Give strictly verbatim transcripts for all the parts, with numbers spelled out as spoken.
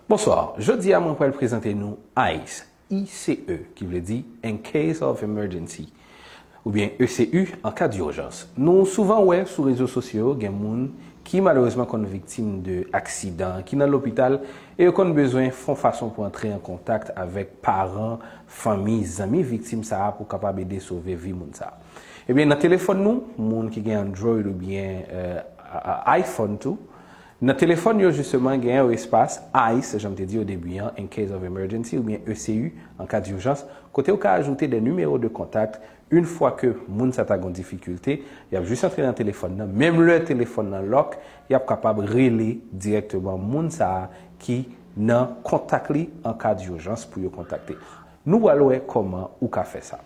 Bonswa, jodi a mwen pral prezante nou ice, I C E, ki vle di In Case of Emergency, oubyen E C U an ka dijans. Nou souvan wè sou rezo sosyo yo gen moun ki malerezman konn viktim de aksidan, ki nan lopital, e yo konn bezwen fon fason pou antre an kontak avèk paran, fanmi, zanmi viktim sa a pou kapab ede sove vi moun sa a. Ebyen, nan telefòn nou, moun ki gen Android oubyen euh, iPhone tou, nan telefòn yo jisteman gen yon espas ice, jan m te di o debi an, In Case of Emergency oubyen E C U an ka dijans, kote ou ka ajoute de nimewo de kontak. Yon fwa ke moun sa ta gen difikilte, y ap jis antre nan telefòn nan. Menm lè telefòn nan lòk, y ap kapab rele dirèkteman moun sa a ki nan kontak li an ka dijans pou yo kontakte. Nou pral wè kòman ou ka fè sa.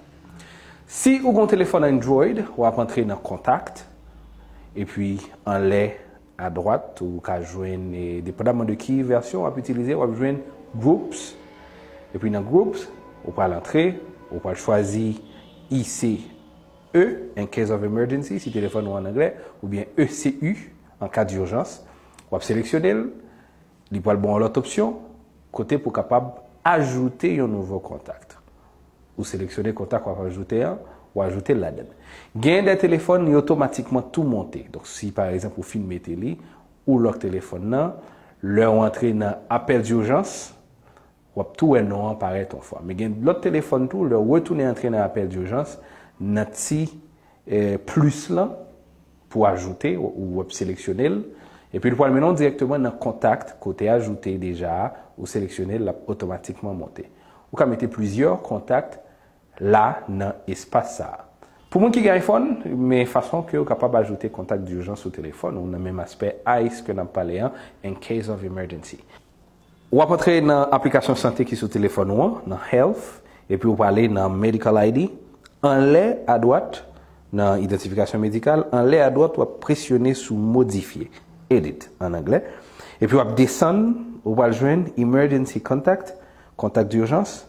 Si ou gen telefòn Android, w ap antre nan kontak, epi anlè adwat, ou ka jwenn, e, depandaman de ki vèsyon w ap itilize, w ap jwenn Groups. Epi nan Groups, ou pral antre, ou pral chwazi I C E, In Case of Emergency, si telefòn ou an anglè, oubyen E C U, an ka dijans. W ap seleksyone l, li pral ba w lòt opsyon, kote pou kapab ajoute yon nouvo kontak. Ou seleksyone kontak w ap ajoute an, ou ajoute l ladan. Gen de telefòn, li otomatikman tou monte. Donk, si pa egzanp ou fin mete li, ou lòk telefòn nan, lè w antre nan apèl dijans, w ap tou wè non an parèt yon fwa. Men gen lòt telefòn tou, lè w retounen antre nan apèl dijans, nan ti eh, plis lan pou ajoute, ou w ap seleksyone l, epi l pral mennen w dirèkteman nan kontak kote ajoute deja a, ou seleksyone l, l ap otomatikman monte. Ou ka mete plizyè kontak la nan espas sa a. Pou moun ki gen iPhone, men fason ke w kapab ajoute kontak dijans sou telefòn ou nan menm aspè ice ke n ap pale an, In Case of Emergency. W ap antre nan aplikasyon sante ki sou telefòn ou an, nan Health, epi w prale nan Medical I D. Anlè adwat, nan idantifikasyon medikal, anlè adwat, w ap presyone sou modifye, edit an anglè. Epi w ap desann, ou pral jwenn Emergency Contact, kontak dijans.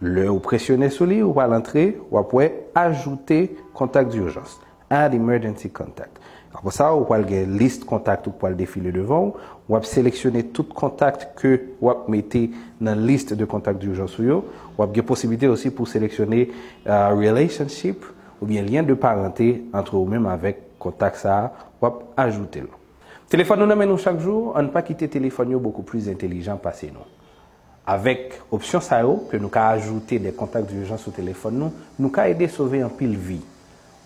Lè ou presyone sou li, ou pral antre, w ap wè ajoute kontak dijans. Add emergency contact. Apre sa, ou pral gen lis kontak ou pral defile devan w. W ap seleksyone tout kontak ke w ap mete nan lis de kontak dijans ou yo. W ap gen posiblite osi pou seleksyone uh, relationship oubyen lyen de parante ant ou menm avèk kontak sa a w ap ajoute l. Telefòn nou nan men nou chak jou, ann pa kite telefòn yo bokou plis entelijan pase nou. Avèk opsyon sa yo, ke nou ka ajoute de kontak dijans sou telefòn nou, nou ka ede sove anpil vi.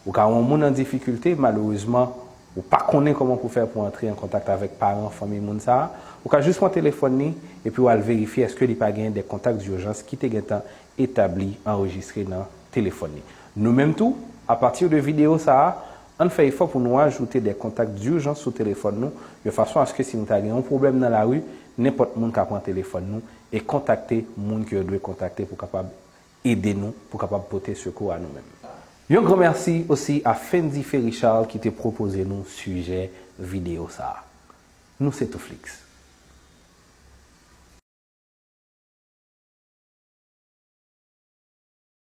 Ou ka wè yon moun an difikilte, malerezman, ou pa konnen kòman pou fè pou antre an kontak avèk paran, fanmi moun sa a, ou ka jis pran telefòn li, epi w al verifye èske li pa gen de kontak dijans ki te gentan etabli, anrejistre nan telefòn li. Nou menm tou, apati de videyo sa a, ann fè efò pou nou ajoute de kontak dijans sou telefòn nou, de fason aske si nou ta gen yon pwoblèm nan lari, nenpòt moun ka pran telefòn nou e kontakte moun ke yo dwe kontakte pou kapab ede nou, pou kapab pote sekou a nou menm. Yon gran mèsi osi a Fendy Ferichard ki te pwopoze nou sijè videyo sa a. Nou se Touflix.